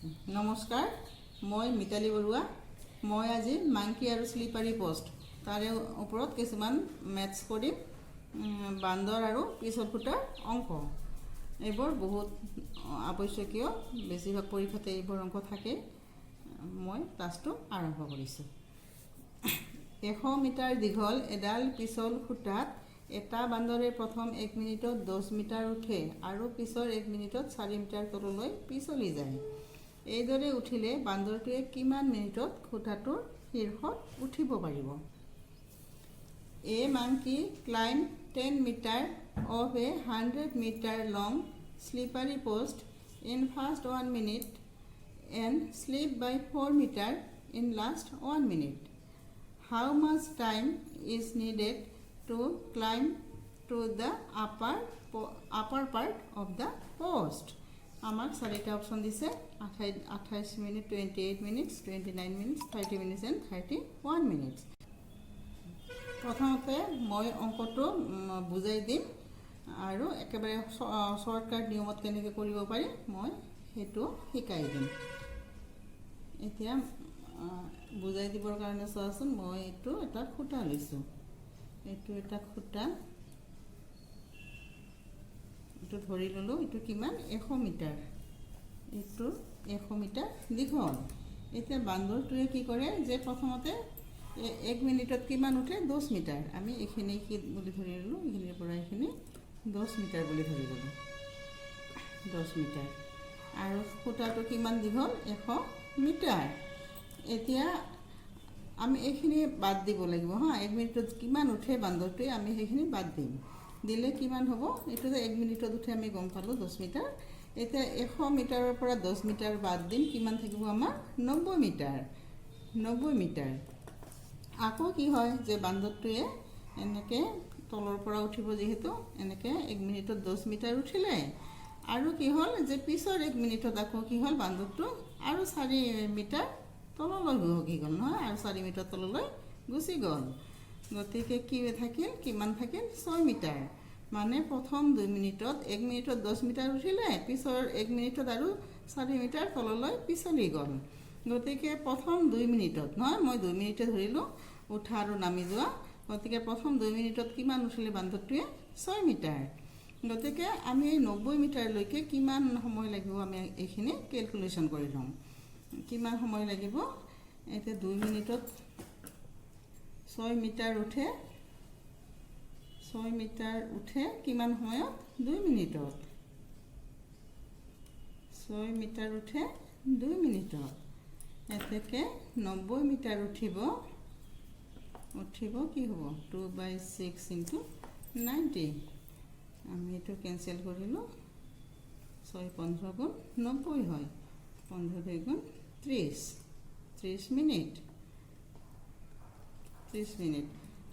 নমস্কাৰ, মই মিতালী বৰুৱা। মই আজি মাংকি আৰু শ্লিপাৰী পষ্ট, তাৰে ওপৰত কিছুমান মেথছ কৰিম। বান্দৰ আৰু পিছল খুঁটাৰ অংক, এইবোৰ বহুত আৱশ্যকীয়। বেছিভাগ পৰীক্ষাতে এইবোৰ অংক থাকে। মই ক্লাছটো আৰম্ভ কৰিছোঁ। 100 মিটাৰ দীঘল এডাল পিছল খুঁটাত এটা বান্দৰে প্ৰথম এক মিনিটত 10 মিটাৰ উঠে আৰু পিছৰ এক মিনিটত 4 মিটাৰ তললৈ পিছলি যায়। এইদৰে উঠিলে বান্দৰটোৱে কিমান মিনিটত খুঁটাটোৰ শীৰ্ষত উঠিব পাৰিব? A monkey climb 10 meter of a 100 meter long slippery post in first one minute and slip by 4 meter in last one minute. How much time is needed to climb to the upper part of the post? আমাক চাৰিটা option দিছে, 28 minute, 28 minutes, 29 minutes, 30 minutes and 31 minutes. প্ৰথমতে মই অংকটো বুজাই দিম আৰু একেবাৰে শ্বৰ্টকাট নিয়মত কেনেকৈ কৰিব পাৰি, মই সেইটো শিকাই দিম। এতিয়া বুজাই দিবৰ কাৰণে চোৱাচোন, মই এইটো এটা খুঁটা লৈছোঁ। এইটো এটা খুঁটা। এইটো ধৰি ল'লোঁ, এইটো কিমান? 100 মিটাৰ। এইটো 100 মিটাৰ দীঘল। এতিয়া বান্দৰটোৱে কি কৰে যে প্ৰথমতে এক মিনিটত কিমান উঠে? 10 মিটাৰ। আমি এইখিনি কি বুলি ধৰি ল'লোঁ? এইখিনিৰ পৰা এইখিনি 10 মিটাৰ বুলি ধৰি ল'লোঁ, 10 মিটাৰ। আৰু খুঁটাটো কিমান দীঘল? 100 মিটাৰ। এতিয়া আমি এইখিনি বাদ দিব লাগিব। হা, এক মিনিটত কিমান উঠে বান্দৰটোৱে, আমি সেইখিনি বাদ দিম। দিলে কিমান হ'ব? এইটো যে এক মিনিটত উঠে, আমি গম পালোঁ 10 মিটাৰ। এতিয়া 100 মিটাৰৰ পৰা 10 মিটাৰ বাদ দিম, কিমান থাকিব আমাৰ? 90 মিটাৰ, 90 মিটাৰ। আকৌ কি হয় যে বান্দৰটোৱে এনেকৈ তলৰ পৰা উঠিব যিহেতু, এনেকৈ এক মিনিটত 10 মিটাৰ উঠিলে আৰু কি হ'ল যে পিছৰ এক মিনিটত আকৌ কি হ'ল? বান্দৰটো আৰু 4 মিটাৰ তললৈ সৰকি গ'ল নহয়? আৰু 4 মিটাৰ তললৈ গুচি গ'ল। গতিকে কি থাকিল? কিমান থাকিল? 6 মিটাৰ। মানে প্ৰথম 2 মিনিটত, এক মিনিটত 10 মিটাৰ উঠিলে, পিছৰ এক মিনিটত আৰু 4 মিটাৰ তললৈ পিছলি গ'ল। গতিকে প্ৰথম 2 মিনিটত, নহয়, মই 2 মিনিটে ধৰিলোঁ উঠা আৰু নামি যোৱা। গতিকে প্ৰথম 2 মিনিটত কিমান উঠিলে বান্দৰটোৱে? 6 মিটাৰ। গতিকে আমি এই 90 মিটাৰলৈকে কিমান সময় লাগিব, আমি এইখিনি কেলকুলেশ্যন কৰি ল'ম। কিমান সময় লাগিব? এতিয়া 2 মিনিটত 6 মিটাৰ উঠে। 6 মিটাৰ উঠে কিমান সময়ত? 2 মিনিটত। 6 মিটাৰ উঠে 2 মিনিটত। এতেকে 90 মিটাৰ উঠিব উঠিব কি হ'ব? 2 by 6 into 90। আমি এইটো কেঞ্চেল কৰিলোঁ। ছয় 15 গুণ 90 হয়, 15 দুই গুণ 30, 30 মিনিট, 30 মিনিট।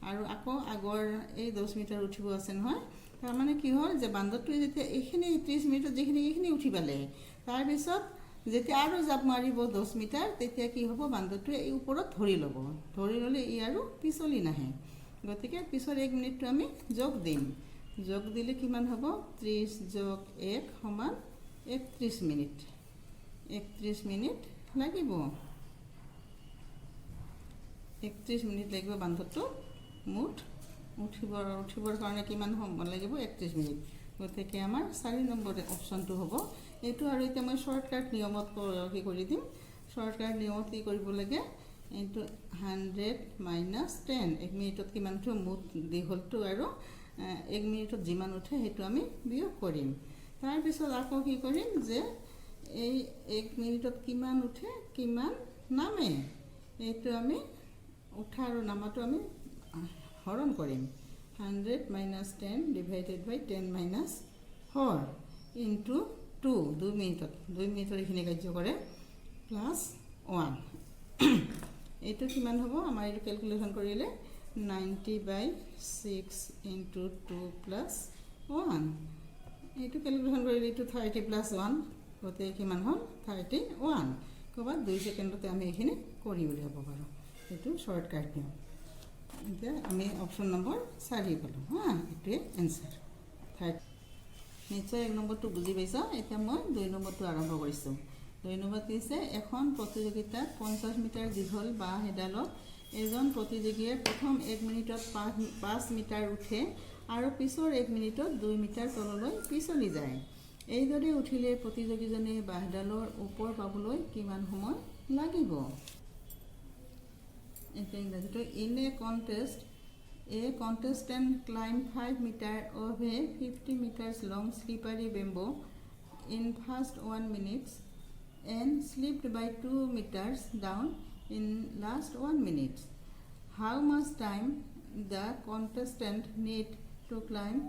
আৰু আকৌ আগৰ এই 10 মিটাৰ উঠিব আছে নহয়? তাৰমানে কি হ'ল যে বান্দৰটোৱে যেতিয়া এইখিনি 30 মিনিটত যিখিনি এইখিনি উঠি পালে, তাৰপিছত যেতিয়া আৰু জাপ মাৰিব 10 মিটাৰ, তেতিয়া কি হ'ব? বান্দৰটোৱে এই ওপৰত ধৰি ল'ব। ধৰি ল'লে ই আৰু পিছলি নাহে। গতিকে পিছৰ এক মিনিটটো আমি যোগ দিম। যোগ দিলে কিমান হ'ব? 30 যোগ এক সমান 31 মিনিট। 31 মিনিট লাগিব। 31 মিনিট লাগিব বান্দৰটো মুঠ উঠিবৰ কাৰণে। কিমান সময় লাগিব? 31 মিনিট। গতিকে আমাৰ 4 নম্বৰ অপশ্যনটো হ'ব এইটো। আৰু এতিয়া মই শ্বৰ্টকাট নিয়মত কি কৰি দিম। শ্বৰ্টকাট নিয়মত কি কৰিব লাগে? এইটো 100 মাইনাছ 10। এক মিনিটত কিমান উঠিব? মুঠ দীঘলটো আৰু এক মিনিটত যিমান উঠে, সেইটো আমি বিয়োগ কৰিম। তাৰপিছত আকৌ কি কৰিম যে এই এক মিনিটত কিমান উঠে, কিমান নামে, এইটো আমি উঠা আৰু নামাটো আমি হৰণ কৰিম। 100 minus 10 divided by 10 minus 4 into 2। 2 মিনিটত, 2 মিনিটত এইখিনি কাৰ্য কৰে, প্লাছ ওৱান। এইটো কিমান হ'ব? আমাৰ এইটো কেলকুলেশ্যন কৰিলে 90 by 6 into 2 plus 1। এইটো কেলকুলেশ্যন কৰিলে এইটো 30 প্লাছ ওৱান। গতিকে কিমান হ'ল? 31। ক'ৰবাত 2 ছেকেণ্ডতে আমি এইখিনি কৰি উলিয়াব পাৰোঁ। এইটো শ্বৰ্টকাট নিয়ম। এতিয়া আমি অপশ্যন নম্বৰ 4 পালোঁ। হা, এইটোৱে এনচাৰ থাৰ্ড। নিশ্চয় 1 নম্বৰটো বুজি পাইছা। এতিয়া মই 2 নম্বৰটো আৰম্ভ কৰিছোঁ। 2 নম্বৰত দিছে, এখন প্ৰতিযোগিতাত 50 মিটাৰ দীঘল বাঁহ এডালত এজন প্ৰতিযোগীয়ে প্ৰথম এক মিনিটত 5 মিটাৰ উঠে আৰু পিছৰ এক মিনিটত 2 মিটাৰ তললৈ পিছলি যায়। এইদৰে উঠিলে প্ৰতিযোগীজনে বাঁহডালৰ ওপৰ পাবলৈ কিমান সময় লাগিব? এতিয়া ইংৰাজীটো, in a contest, a contestant climb 5 meter of a 50 meters long slippery bamboo in first one minutes and slipped by 2 meters down in last one minute. How much time the contestant need to climb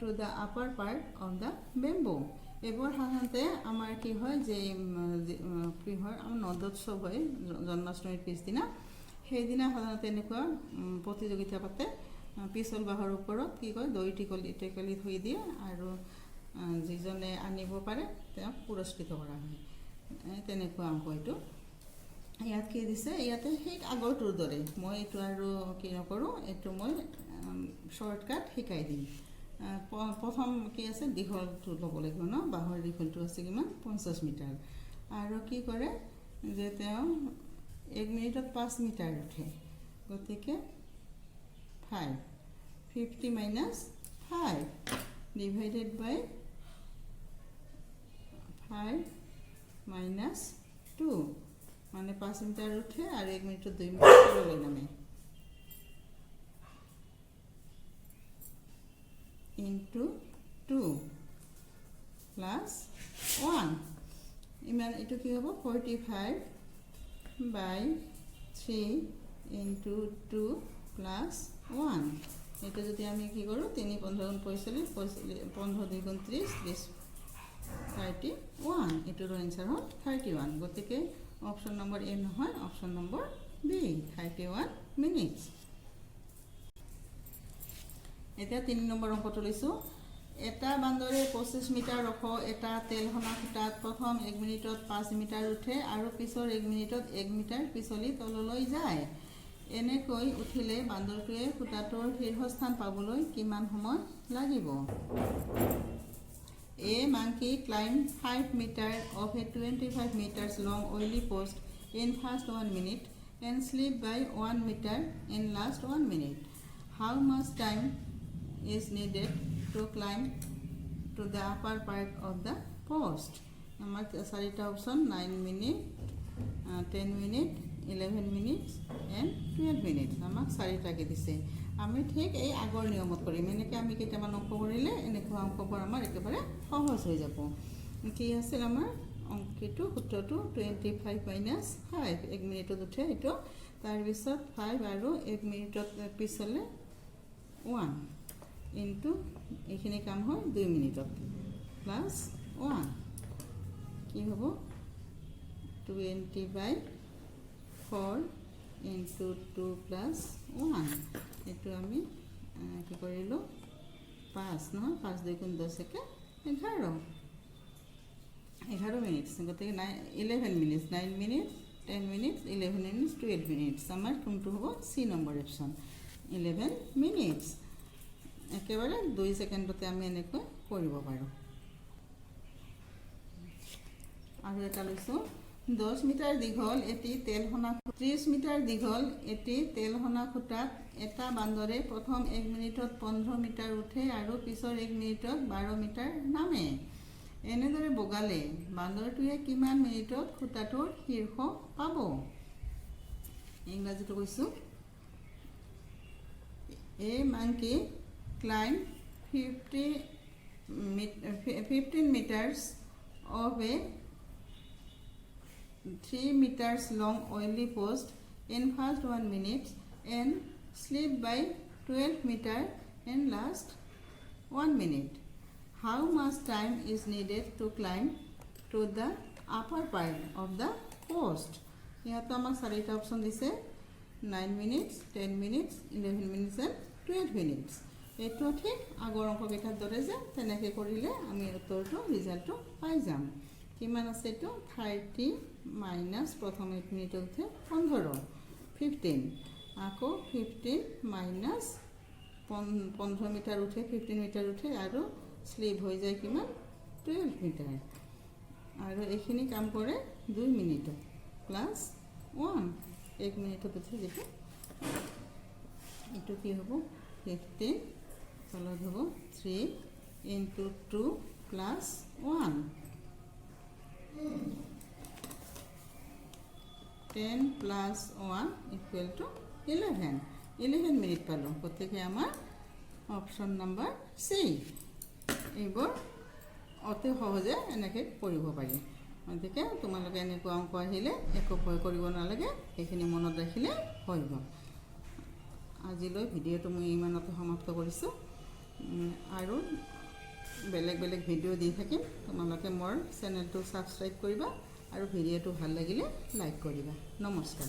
to the upper part of the bamboo? এইবোৰ সাধাৰণতে আমাৰ কি হয় যে কি হয়, আমাৰ নন্দোৎসৱ হয় জন্মাষ্টমীৰ পিছদিনা। সেইদিনা সাধাৰণতে এনেকুৱা প্ৰতিযোগিতা পাতে। পিছল বাঁহৰ ওপৰত কি কয়, দৈ টিকলি টেকেলি থৈ দিয়ে আৰু যিজনে আনিব পাৰে তেওঁক পুৰস্কৃত কৰা হয়। তেনেকুৱা অংক এইটো। ইয়াত কি দিছে? ইয়াতে সেই আগৰটোৰ দৰে মই এইটো আৰু কি নকৰোঁ, এইটো মই শ্বৰ্টকাট শিকাই দিম। প্ৰথম কি আছে? দীঘলটো ল'ব লাগিব ন? বাঁহৰ দীঘলটো আছে কিমান? 50 মিটাৰ। আৰু কি কৰে যে তেওঁ এক মিনিটত 5 মিটাৰ উঠে। গতিকে 5, 50 minus 5 divided by 5 minus 2, মানে 5 মিটাৰ উঠে আৰু এক মিনিটত 2 মিটাৰ তললৈ নামে, ইনটু টু প্লাছ ওৱান। ইমান এইটো কি হ'ব? 45 by 3 into 2 plus 1। এইটো যদি আমি কি কৰোঁ, তিনি 15 গুণ 45, 45, 15 দুই গুণ 30, 30, 31। এইটোৰ এনচাৰ হ'ল 31। গতিকে অপশ্যন নম্বৰ এ নহয়, option number B, 31 minutes। এতিয়া 3 নম্বৰ অংকটো লৈছোঁ। এটা বান্দৰে 25 মিটাৰ ওখ এটা তেল সনা খুঁটাত প্ৰথম এক মিনিটত 5 মিটাৰ উঠে আৰু পিছৰ এক মিনিটত 1 মিটাৰ পিছলি তললৈ যায়। এনেকৈ উঠিলে বান্দৰটোৱে খুঁটাটোৰ শীৰ্ষস্থান পাবলৈ কিমান সময় লাগিব? A monkey climb 5 meter of a 25 meters long oily post in first 1 minute and slip by 1 meter in last 1 minute. How much time is needed to climb to the upper part of the post? আমাৰ চাৰিটা option, 9 minute, 10 minute, 11 minutes and 12 minutes। আমাক চাৰিটাকে দিছে। আমি ঠিক এই আগৰ নিয়মত কৰিম। এনেকৈ আমি কেইটামান অংক কৰিলে এনেকুৱা অংকবোৰ আমাৰ একেবাৰে সহজ হৈ যাব। কি আছিল আমাৰ অংকটো, সূত্ৰটো? 25 মাইনাছ 5, এক মিনিটত উঠে এইটো, তাৰপিছত ফাইভ আৰু এক মিনিটত পিছলে ওৱান, ইনটু এইখিনি কাম হয় 2 মিনিটত, প্লাছ ওৱান। কি হ'ব? 20 by 4 into 2 plus 1। এইটো আমি কি কৰিলোঁ? পাঁচ নহয়, পাঁচ দুই গুণ 10, একে 11, 11 মিনিটছ। গতিকে 11 minutes, 9 minutes, 10 minutes, 11 minutes, 12 minutes। আমাৰ কোনটো হ'ব? C number option, 11 minutes. একেবাৰে 2 ছেকেণ্ডতে আমি এনেকৈ কৰিব পাৰোঁ। আৰু এটা লৈছোঁ। 10 মিটাৰ দীঘল এটি তেল সনা, 30 মিটাৰ দীঘল এটি তেল সনা খুঁটাত এটা বান্দৰে প্ৰথম এক মিনিটত 15 মিটাৰ উঠে আৰু পিছৰ এক মিনিটত 12 মিটাৰ নামে। এনেদৰে বগালে বান্দৰটোৱে কিমান মিনিটত খুঁটাটোৰ শীৰ্ষ পাব? ইংৰাজীটো কৈছোঁ। A monkey climb 15 meters of a 3 meters long oily post in first 1 minute and slip by 12 meter in last 1 minute. How much time is needed to climb to the upper part of the post? ইয়াতো আমাক চাৰিটা option দিছে, 9 minutes, 10 minutes, 11 minutes and 12 minutes। এইটো ঠিক আগৰ অংককেইটাৰ দৰে যে তেনেকৈ কৰিলে আমি উত্তৰটো, ৰিজাল্টটো পাই যাম। কিমান আছে এইটো? 30 মাইনাছ প্ৰথম এক মিনিটত উঠে 15, 15। আকৌ 15 মাইনাছ 15 মিটাৰ উঠে, 15 মিটাৰ উঠে আৰু শ্লিপ হৈ যায় কিমান? 12 মিটাৰ। আৰু এইখিনি কাম কৰে 2 মিনিটত, প্লাছ ওৱান। 1 মিনিটত উঠে যিটো। এইটো কি হ'ব? 15, তলত হ'ব three into two plus one। 10 plus one equal to 11। 11 minute পালোঁ। গতিকে আমাৰ অপশ্যন নাম্বাৰ চি। এইবোৰ অতি সহজে এনেকৈ কৰিব পাৰি। গতিকে তোমালোকে এনেকুৱা অংক আহিলে একো ভয় কৰিব নালাগে। সেইখিনি মনত ৰাখিলে হৈ গ'ল। আজিলৈ ভিডিঅ'টো মই ইমানতে সমাপ্ত কৰিছোঁ আৰু বেলেগ বেলেগ ভিডিঅ' দি থাকিম। তোমালোকে মোৰ চেনেলটো ছাবস্ক্ৰাইব কৰিবা আৰু ভিডিঅ'টো ভাল লাগিলে লাইক কৰিবা। নমস্কাৰ।